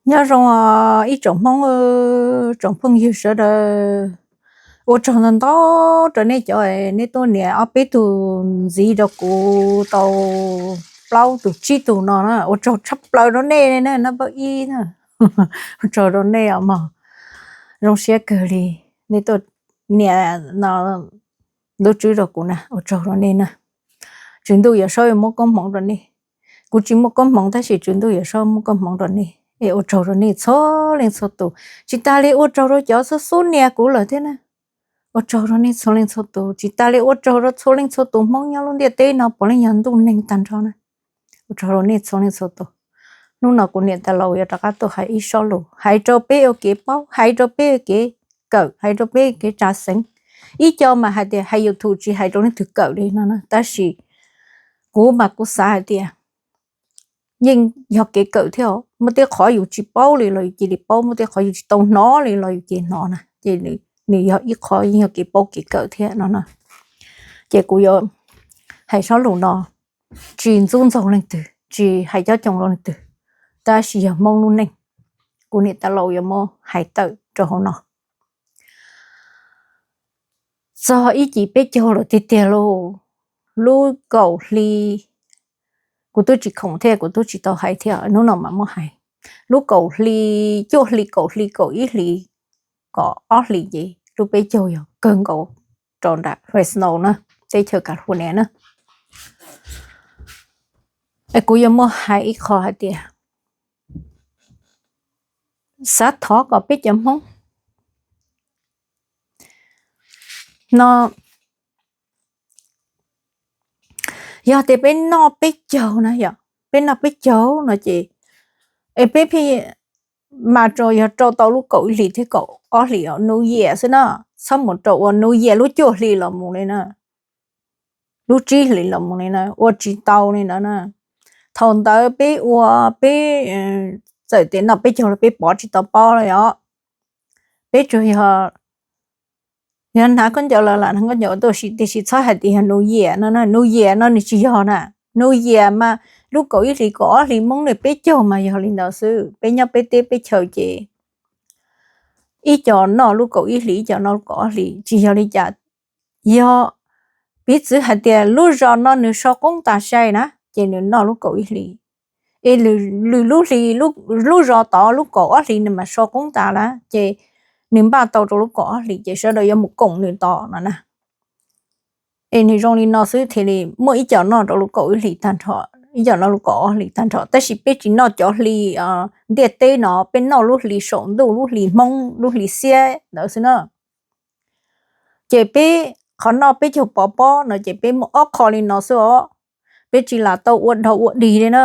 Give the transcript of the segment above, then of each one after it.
Nyob zoo ib tsoom Hmoob, tsoom phooj ywg sawv daws, ua tsaug ntau ntau rau nej cov nej tuaj nias ob peb tug ntxiv rau kuv tau plaub tug tsib tug no na, ua tsaug tshaj plaws rau nej na, nab pab ib na. Ua tsaug rau nej os mog, zoo siab kawg li nej tuaj nias no lub tswb rau kuv na, ua tsaug rau nej na. Tswv Ntuj Yawm Saub yuav muab koob hmoov rau nej. Kuv tsis muaj koob hmoov tab sis Tswv Ntuj Yawm Saub muaj koob hmoov rau nej es ua tsaug rau nej txhua leej txhua tus. Tsis tas li ua tsaug rau cov xub xub nias kuv lawm thiab na. Ua tsaug rau nej txhua leej txhua tus, tsis tas li ua tsaug rau txhua leej txhua tus Hmoob nyob lub ntiaj teb no puav leej yog ntuj neeg tag nrho na. Ua tsaug rau nej txhua leej txhua tus. Hnub no kuv niam tais laus yuav rov qab tuaj hais ib sob lus, hais rau peb ua kev paub, hais rau peb ua kev kawm, hais rau peb ua kev tsa xeev. Ib co mas hais tias hais YouTube tsis hais rau leej twg kawm li no na, tab sis kuv mas kuv xav hais tias yeej yog kev kawm thiab os. Muaj tej qhov yus tsis paub li los yus cia li paub, muaj tej qhov yus tsis tau hnov li los yus cia li hnov na, ces nws yog ib qho yeej yog kev paub kev kawm thiab no na. Ces kuv yuav hais sob lus no, tsis ntxub ntxaug leej twg, tsis hais cob coos rau leej twg, tab sis yog Hmoob lub neej, kuv niam tais laus yuav muab hais tawm rau hauv no. Txog ib cim peb caug lawm tiag tiag lauj, lub kaum hli, kuv twb tsis khoom thiab kuv twb tsis tau hais thiab, hnub no mas muab hais. Lub kaum hli, cuaj hli, kaum hli, kaum ib hli, kaum ob hli ces lub peb caug yog kawg nkaus rau nram Fresno na, teb chaws California na. Es kuv yuav muab hais ib qho hais tias xav thov kom peb cov Hmoob no, yog tias peb noj peb caug na, yog peb noj peb caug no ces es peb pheej mas rau, yog rau tau lub kaum ib hlis thiab kaum ob hlis os, New Year xwb na, txhob mus rau ua New Year lub cuaj hli los mus li na, lub tsib hlis los mus li na, ua tsis tau li ntawd na. Thaum ntawd peb ua, peb txawm tias noj peb caug los peb pov tsis tau pob li os. Peb tsuas yog, yog hnav khaub ncaws los lam hnav khaub ncaws tuaj, tiam sis txhob hais tias yog New Year no na, New Year no nws tsis yog na. New Year mas lub kaum ib hlis kaum ob hlis Hmoob nws peb caug mas yog li ntawd xwb, peb nyob peb teb peb chaws ces ib co noj lub kaum ib hlis, ib co noj lub kaum ob hlis, tsis yog li cas. Yog piv txwv hais tias lub zos no nws sau qoob tas sai na, ces nws noj lub kaum ib hlis. Es lwm lub hli, lub zos tod lub kaum ob hlis nws mam sau qoob tas lawm, ces nws npaj tau rau lub kaum ob hlis ces sawv daws yuav mus koom nws tod no na. Es nws zoo li no xwb thiaj li muaj ib co noj rau lub kaum ib hlis tag nrho, ib co noj lub kaum ob hlis tag nrho, tab sis peb tsis noj cov hli ntiaj teb no, peb noj lub hli saum ntuj, lub hli Hmoob, lub hli xiab ntawd xwb na. Ces peb qhov noj peb caug pov pob no ces peb muaj ob qho li no xwb os. Peb tsis lam tau ua dog ua dig li na.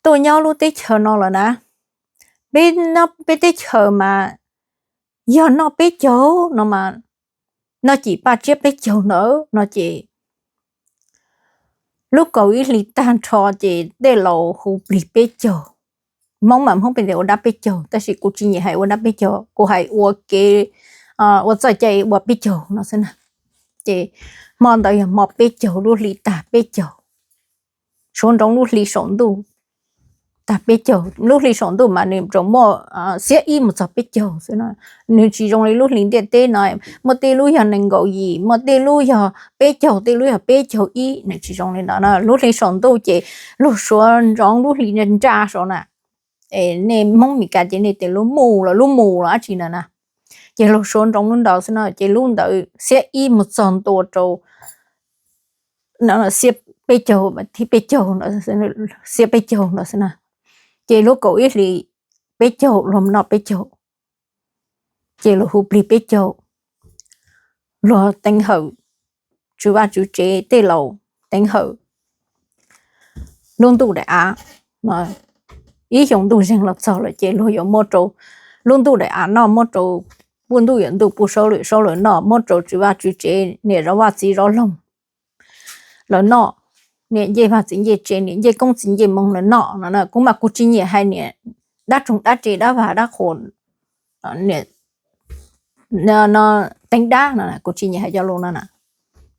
Tuaj nyob lub teb chaws no lawm na, peb, peb teb chaws mas yog noj peb caug no mas, noj cim paj tsiab peb caug ntawd no ces lub kaum ib hlis tag nrho ces tej laus hu plig peb caug. Hmoob mas Hmoob peb ua dab peb caug, tab sis kuv tsis nyiam hais ua dab peb caug, kuv hais ua kev, ua txoj cai ua peb caug no xwb na. Ces hmo ntawd yog hmo peb caug, lub hli tag peb caug, suav ntsoov lub hli saum ntuj tag peb caug. Lub hli saum ntuj mas nws tsuas muaj xiab ib mus txog peb caug xwb na. Nws tsis zoo li lub hli ntiaj teb no, muaj tej lub yog nees nkaum yim, muaj tej lub yog peb caug, tej lub yog peb caug ib, nws tsis zoo li ntawd na. Lub hli saum ntuj ces luag suav ntsoov lub hli nra saud na. Es nej Hmoob Mes Kas ces nej tias lub mus los lub mus los dab tsi ntawd na. Ces luag suav ntsoov lub ntawd xwb na, ces lub ntawd xiab ib mus txog ntua rau xiab peb caug, thib peb caug, xiab peb caug ntawd xwb na. Ces lub kaum ib hlis peb caug luag noj peb caug, ces luag hu plig peb caug, luag teev hawm tswv vaj tswv tsev, tej laus teev hawm lub ntuj daim av. Ib xyoo ntuj zeeg los txog lawm ces luag yuav muab rau lub ntuj daim av noj, muab rau puj ntuj yuav ntuj, puj saub lwm saub lawv noj, muab rau tswv vaj tswv tsev, niam zov vaj txiv zov loog lawv noj, niam ncej vaj txiv ncej tsev, niam ncej koob txiv ncej moo lawv noj no. Kuv mas kuv tsis nyiam hais niam dab roog dab tsev dab vaj dab qhuas, niam teev dab no, kuv tsis nyiam hais cov lus no na.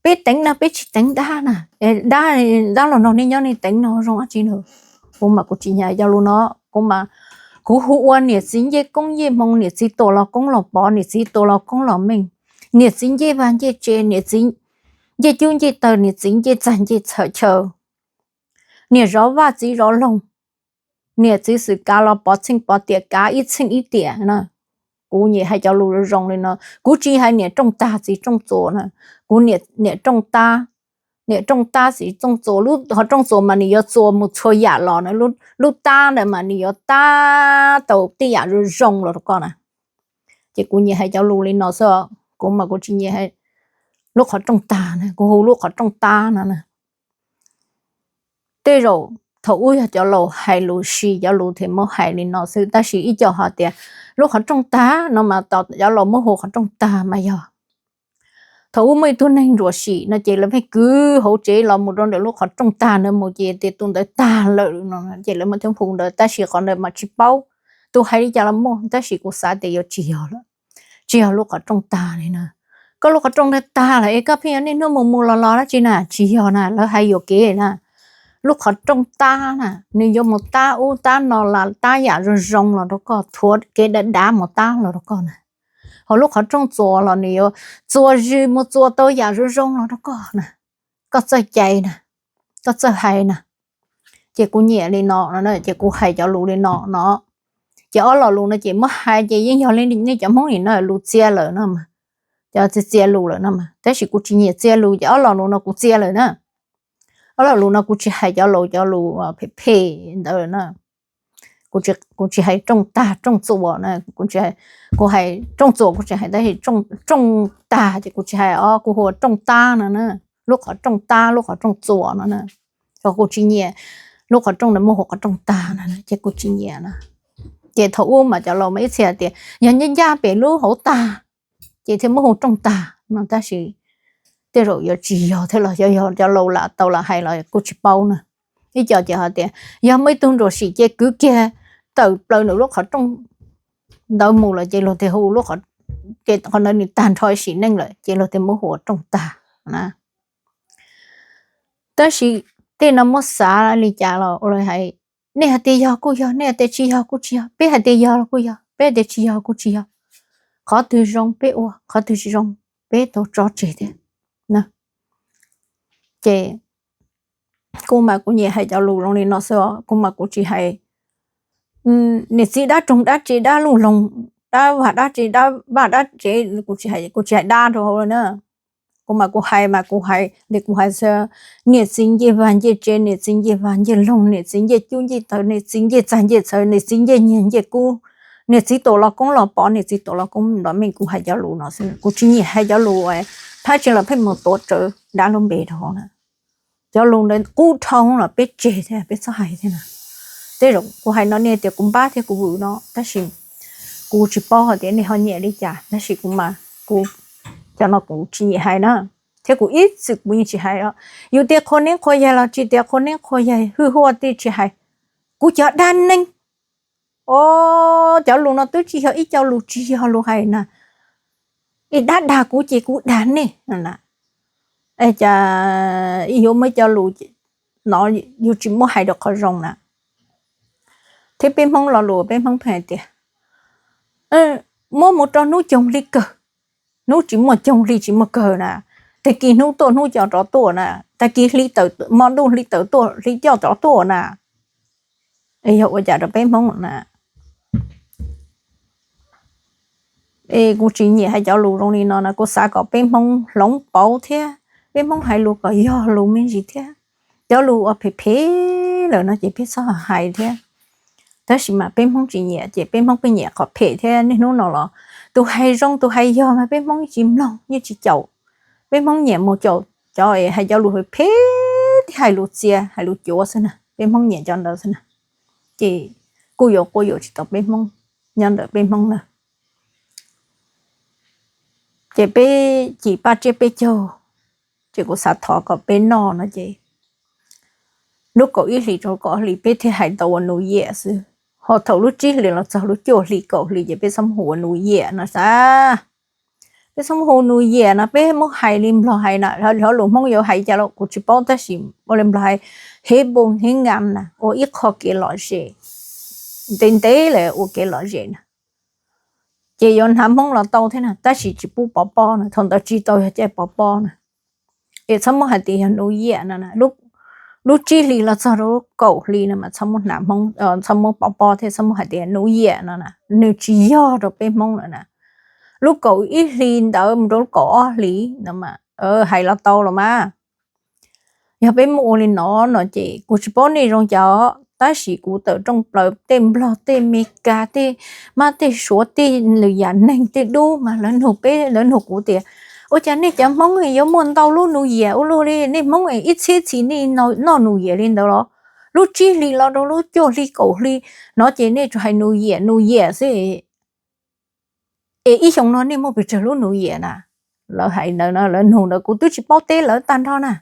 Peb teev no peb tsis teev dab na. Dab, dab los no nej nyob nej teev no zoo dab tsi na? Kuv mas kuv tsis nyiam cov lus no. Kuv mas, kuv hu ua niam txiv ncej koob ncej hmoo, niam txiv tuam los koob los pov, niam txiv tuam los koob los meej, niam txiv ncej vaj ncej tsev, niam txiv ncej cub ncej taw, niam txiv ncej txag ncej chaw, niam zov vaj txiv zov loog, niam txiv xwm kav los pov txheej pov tiam kav ib txheej ib tiam na. Kuv nyiam hais cov lus zoo li no. Kuv tsis hais niam rooj tag txiv rooj txuas na. Kuv niam rooj tag, niam rooj tag txiv rooj txuas. Lub qhov rooj txuas mas nws yuav txuas mus txhua yam los na. Lub tab ntawd mas nws yuav tab tau tej yam zoo zoo los rau koj na. Ces kuv nyiam hais cov lus li no xwb. Kuv mas kuv tsis nyiam lub qhov rooj tag na, kuv hu lub qhov rooj tab no na. Tej zaum thaum ub yog cov laus hais lus sis cov lus thiaj muab hais li no xwb, tab sis ib co ho tias lub qhov rooj tag no mas cov laus muab hu qhov rooj tag mas yog thaum ub muaj ib tug neeg ntsuam sim no ces lawv pheej kwv hauv tsev los mus rau ntawm lub qhov rooj tag ntawd mus ces tias tus ntawd tag lawm no ces lawv muab thiab hu ntawd, tab sis qhov ntawd mas tsis paub tus hais li cas los muaj, tab sis kuv xav tias yuav tsis yog lawm, tsis yog lub qhov rooj tag li na. Koj lub qhov rooj ntawd tag lawm es koj pheej yuav niaj hnub mus mus los los dab tsi na, tsis yog na, lawv hais yuam kev na. Lub qhov rooj tab na, nws yuav mus tab ub tab no los tab yam zoo zoo los rau koj, thuav kev dav dav mus tab los rau koj na. Ho lub qhov rooj txuas los nws yuav txuas zis mus txuas tau yam zoo zoo los rau koj na. Koj txawj cai na, koj txawj hais na. Ces kuv nyiam li no, ces kuv hais cov lus li no no. Ces ob lo lus no ces muab hais ces yeej yog li nej cov Hmoob nim no lus txia lawm no mas, cov txia txia lus lawm no mas, tab sis kuv tsis nyiam txia lus ces ob lo lus no kuv txia lawm na. Ob lo lus no kuv tsis hais cov laus cov lus phem phem ntawd na. Kuv tsis hais rooj tag rooj txuas na, kuv hais rooj txuas kuv tsis hais, tab sis rooj tag ces kuv tsis hais os, kuv hu ua rooj tab no na, lub qhov rooj tab lub qhov rooj txuas no na. Kuv tsis nyiam lub qhov rooj ntawd muab hu qhov rooj tag no ces kuv tsis nyiam na. Ces thaum ub mas cov laus mas ib txhia tias yog ncaj ncaj pem lub hauv tag ces thiaj muab hu rooj tag no, tab sis tej zaum yuav tsis yog thiab los xyov yog cov laus lam tau lam hais los kuj tsis paub na. Ib co ces hais tias yog muaj ib tug ntsuam sim ces kwv kiag tawm plaws ntawm lub qhov rooj ntawd mus lawm ces luag thiaj hu, qhov ntawd nws tag nrho sim neej lawm ces luag thiaj muab hu ua rooj tag na. Tab sis tej no muab xav li cas los ua li hais, nej hais tias yog kuj yog, nej hais tias tsis yog kuj tsis yog, peb hais tias yog los kuj yog, peb hais tias tsis yog kuj tsis yog. Qhov twg zoo peb ua, qhov twg tsis zoo peb tau tso tseg thiab. Ces kuv mas kuv nyiam hais cov lus zoo li no xwb os, kuv mas kuv tsis hais niam txiv dab roog dab tsev dab luj loog, dab vaj dab tsev dab vaj dab tsev, kuv tsis hais dab rau hauv li na. Kuv mas kuv hais mas kuv hais li kuv hais xwb, niam txiv ncej vaj ncej tsev, niam txiv ncej vaj ncej loog, niam txiv ncej cub ncej taw, niam txiv ncej txag ncej txhawv, niam txiv ncej nyiag ncej kub, niam txiv tuam los koob los pov, niam txiv tuam los koob los meej, kuv hais cov lus no xwb, kuv tsis nyiam hais cov lus phab tsev los pheej mus tuav rawv dab lub npe rau hauv na. Cov lus ntawd qub dhau los peb tseg thiab peb txhob hais thiab na. Tej zaum kuv hais no nej tias kuv npab thiab kuv vwm no tab sis kuv tsis paub hais tias nej ho nyiam li cas tab sis kuv mas kuv, cov no kuv tsis nyiam hais na, thiab kuv ib txwm kuv yeej tsis hais os. Yus tias qhua neeb qhua yaig los tsis tias qhua neeb qhua yaig hwj huaj tej tsis hais, kuv cov dab neeg. Os, cov lus no twb tsis yog ib co lus tsis yog lus hais na, es dab dag kuv ces kuv dag nej na. Es cas yuav muaj ib co lus no yus tsis muab hais rau qhov zoo na. Thiab peb Hmoob lo lus peb Hmoob pheej hais tias muab mus rau hnub coog hli kawg, hnub tsis muaj coog hli tsis muaj kawg na, tag kis hnub tuaj hnub coj rov tuaj na, tag kis hmo ntuj hli tawm tuaj hli coj rov tuaj na. Es yog ua cas rau peb Hmoob na? Es kuv tsis nyiam hais cov lus zoo li no na, kuv xav kom peb Hmoob hloov pauv thiab peb Hmoob hais lus kom yog lus me ntsis thiab. Cov lus uas phem phem lawm no ces peb txhob hais thiab. Tab sis mas peb Hmoob tsis nyiam ces peb Hmoob pheej nyiam qhov phem thiab. Niaj hnub no los tus hais zoo tus hais yog mas peb Hmoob yeej tsis mloog yeej tsis caum. Peb Hmoob nyiam mus caum cov es hais cov lus phem phem thiab hais lus txia hais lus cuav xwb na, peb Hmoob nyiam cov ntawd xwb na. Ces kuj yuav quab yuam tsis tau peb Hmoob nyob ntawm peb Hmoob na. Ces peb cim paj tsiab peb caug, ces kuv xav thov kom peb noj no ces lub kaum ib hlis rau kaum ob hlis peb thiaj hais tau ua New Year xwb, ho thaum lub tsib hlis los txog lub cuaj hli kaum hlis ces peb txhob mus hu ua New Year no xav. Peb txhob muab hu New Year no, peb muab hais li Nplog hais na, cov lus Hmoob yuav hais cas los kuv tsis paub, tab sis ua li Nplog hais, hib npoo hib nkas na, ua ib qho kev lom zem, ntev ntev lawm ua kev lom zem na. Ces yuav hnav Hmoob los tau thiab na, tab sis tsis pub pov pob na, thaum ntawd tsis tau yog caij pov pob na. Es txhob muab hais tias yog New Year no na, lub tsib hlis los txog rau lub kaum hli no mas txhob muab hnav Hmoob, txhob muab pov pob thiab txhob muab hais tias New Year no na, nws tsis yog rau peb Hmoob lawm na. Lub kaum ib hli ntawd mus rau lub kaum ob hlis no mas hais los tau los mas. Yog peb muab ua li no no ces kuv tsis paub nej zoo cas, tab sis kuv tawm rooj plaws tej Nplog tej Meskas tej mab tej Suav tej lwm yam neeg tej dub mas lawv nug peb, lawv nug kuv tias, ua cas nej cov Hmoob yuav muaj ntau lub New Year ua luaj li, nej Hmoob ib txhiab txhis nej noj New Year li ntawd los? Lub tsib hli los rau lub cuaj hli kaum hli no ces nej tsuas hais New Year New Year xwb. Es ib xyoos no nej muaj pes tsawg lub New Year na? Lawv hais ntawd no, lawv nug ntawd kuv twb tsis paub teb lawv tag nrho na.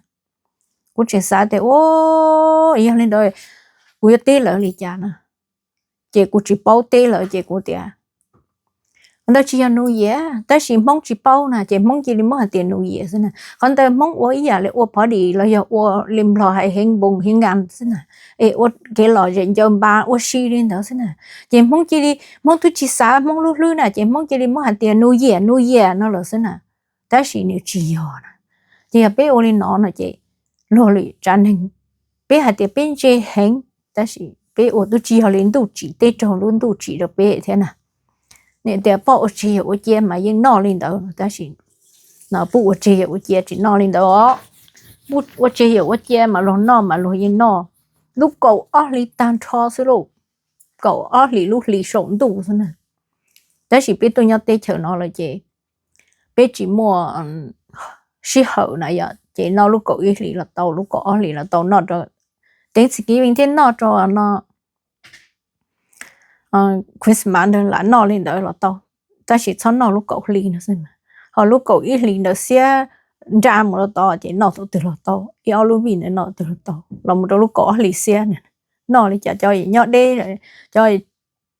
Kuv tseem xav tias, o, yog li ntawd kuv yuav teb lawv li cas na? Ces kuv tsis paub teb lawv ces kuv tias, qhov ntawd tsis yog New Year, tab sis Hmoob tsis paub na ces Hmoob cia li muab hais tias New Year xwb na. Qhov ntawd Hmoob ua ib yam li ua party los yog ua li Nplog hais hib npoo hib nkas xwb na. Es ua kev lom zem ncaws npas ua si li ntawd xwb na. Ces Hmoob cia li, Hmoob twb tsis xav Hmoob lub hlwb na ces Hmoob cia li muab hais tias New Year New Year no lawm xwb na. Tab sis nws tsis yog na. Ces yog peb ua li no no ces luag lwm tsav neeg, peb hais tias peb ntse heev, tab sis peb ua twb tsis yog li ntuj tsim teb raug lub ntuj tsim rau peb thiab na. Niam tias poj ua tseg yawm ua cia mas yeej noj li ntawd, tab sis no pub ua tseg yawm ua cia tsis noj li ntawd os. Pub ua tseg yawm ua cia mas luag noj mas luag yeej noj lub kaum ob hli tag nrho xwb lauj. Kaum ob hlis lub hli saum ntuj xwb na. Tab sis peb tuaj nyob teb chaws no lawm ces peb tsis muaj sij hawm na yom, ces noj lub kaum ib hlis los tau, lub kaum ob hlis los tau, noj rau Thanksgiving thiab noj rau no Christmas ntawd lam noj li ntawd los tau, tab sis txhob noj lub kaum hli no xwb. Ho lub kaum ib hlis ntawd xiab nra mus rau tod ces noj thaum twg los tau, ib ob lub vij ntawd noj thaum twg los tau, los mus rau lub kaum ob hlis xiab na, noj li cas cov nyob deb, cov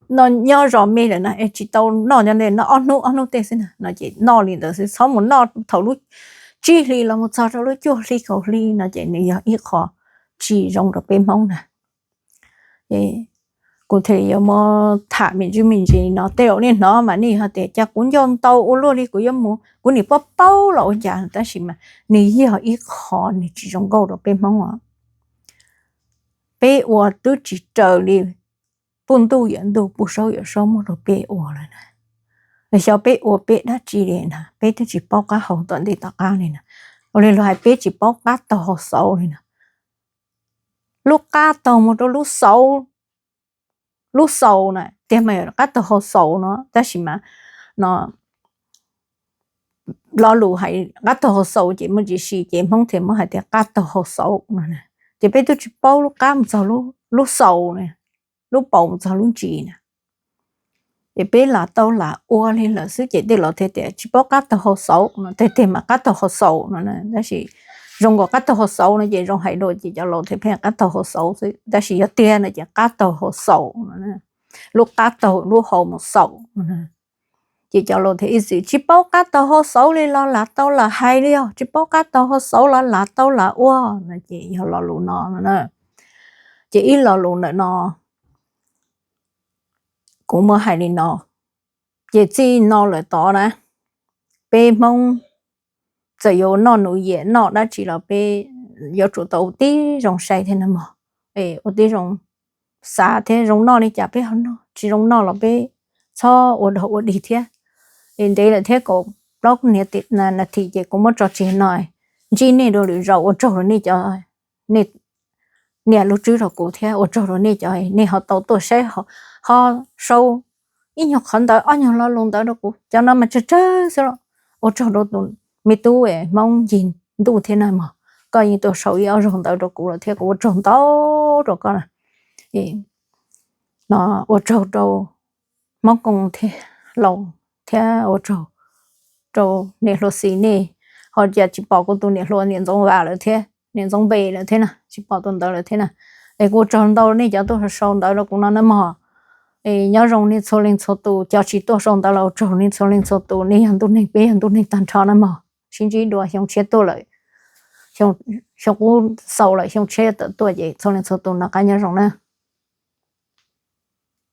nyob zos me lawm na es tsis tau noj cov ntawd, noj ob hnub ob hnub tej xwb na, no ces noj li ntawd xwb, txhob mus noj thaum lub tsib hli los mus txog rau lub cuaj hli kaum hli no ces nws yog ib qho tsis zoo rau peb Hmoob na. Kuv thiaj li yuav muab tham me ntsis me ntsis no tej zaum nej hnov mas nej hais tias cas kuv nco ntau ua luaj li, kuv yuav mus kuv nim paub paub los ua cas, tab sis mas nws yog ib qho nws tsis zoo nkauj rau peb Hmoob os. Peb ua twb tsis raws li puj ntuj yawm ntuj puj saub yawm saub muab rau peb ua lawm na. Xyov peb ua peb dab tsi li na, peb twb tsis paub qab hau tom ntej tom qab li na. Ua li luag hais peb tsis paub qab taug hau xauv li na. Lub qab taug mus rau lub xauv, lub xaus na tiag mas qab taug hau xauv no, tab sis mas no lo lus hais qab taug hau xauv ces muaj tsis si ces Hmoob thiaj muab hais tias qab taug hau xauv no. Ces peb twb tsis paub lub qab mus txog lub xaus na, lub paus mus txog lub ntsis na. Ces peb lam tau lam ua li lawm xwb ces tej laus thiaj tias tsis paub qab taug hau xauv no, tiag tiag mas qab taug hau xaus no, tab sis zoo nkaus qab taug hau xauv no ces zoo hais dua ces cov laus thiaj pheej qab taug hau xauv xwb, tab sis yog tiag no ces qab taug hau xaus no. Lub qab taug lub hau mus xaus no. Ces cov laus thiaj ib txwm tsis paub qab taug hau xauv li los lam tau lam hais li os, tsis paub qab taug hau xauv los lam tau lam ua no ces yog lo lus no no na. Ces ib lo lus ntawm no kuv muab hais li no, ces txij no lawm tod na, peb Hmoob txawm yuav noj nuv yiam noj dab tsi los peb yuav tsum tau ua tib zoo saib thiab na mog. Ua tib zoo xav thiab zoo noj li cas peb ho noj, tsis zoo noj los peb txhob ua dog ua dig thiab. Es ntev lawm thiab, kaum plaub nas this ces kuv muab tso tseg no, ntsib nej dua lwm zaus, ua tsaug rau nej cov, nej niam lub tswb rau kuv thiab ua tsaug rau nej cov nej ho tau tuaj saib, ho sau ib nyuag qhov ntawd ob nyuag lo lus ntawd rau kuv, cov no mas tsawg tsawg xwb los. Ua tsaug rau tus me tub Hmoob Ncig Ntuj thiab na mog, koj yeej tuaj sau ib ob zaug ntawd rau kuv lawm thiab kuv ua tsaug ntau rau koj na. No ua tsaug rau Hmoob Koob thiab Laus thiab ua tsaug rau niam hluas Xis nej, ho cas tsis pom kuv tus niam hluas niam Ntxoov Vas lawm thiab niam Ntxoov Npe lawm thiab na, tsis pom tus ntawd lawm thiab na. Es kuv ua tsaug ntau nej cov tuaj sau ntawd rau kuv no na mog. Es nyob zoo nej txhua leej txhua tus, cov tsis tuaj sau ntawv los ua tsaug nej txhua leej txhua tus, nej yog ntuj neeg, peb yog ntuj neeg tag nrho na mog. Sib ntsib dua xyoo tshiab tuaj lawm, xyoo qub xaus lawm, xyoo tshiab tawm tuaj ces txhua leej txhua tus noj qab nyob zoo na.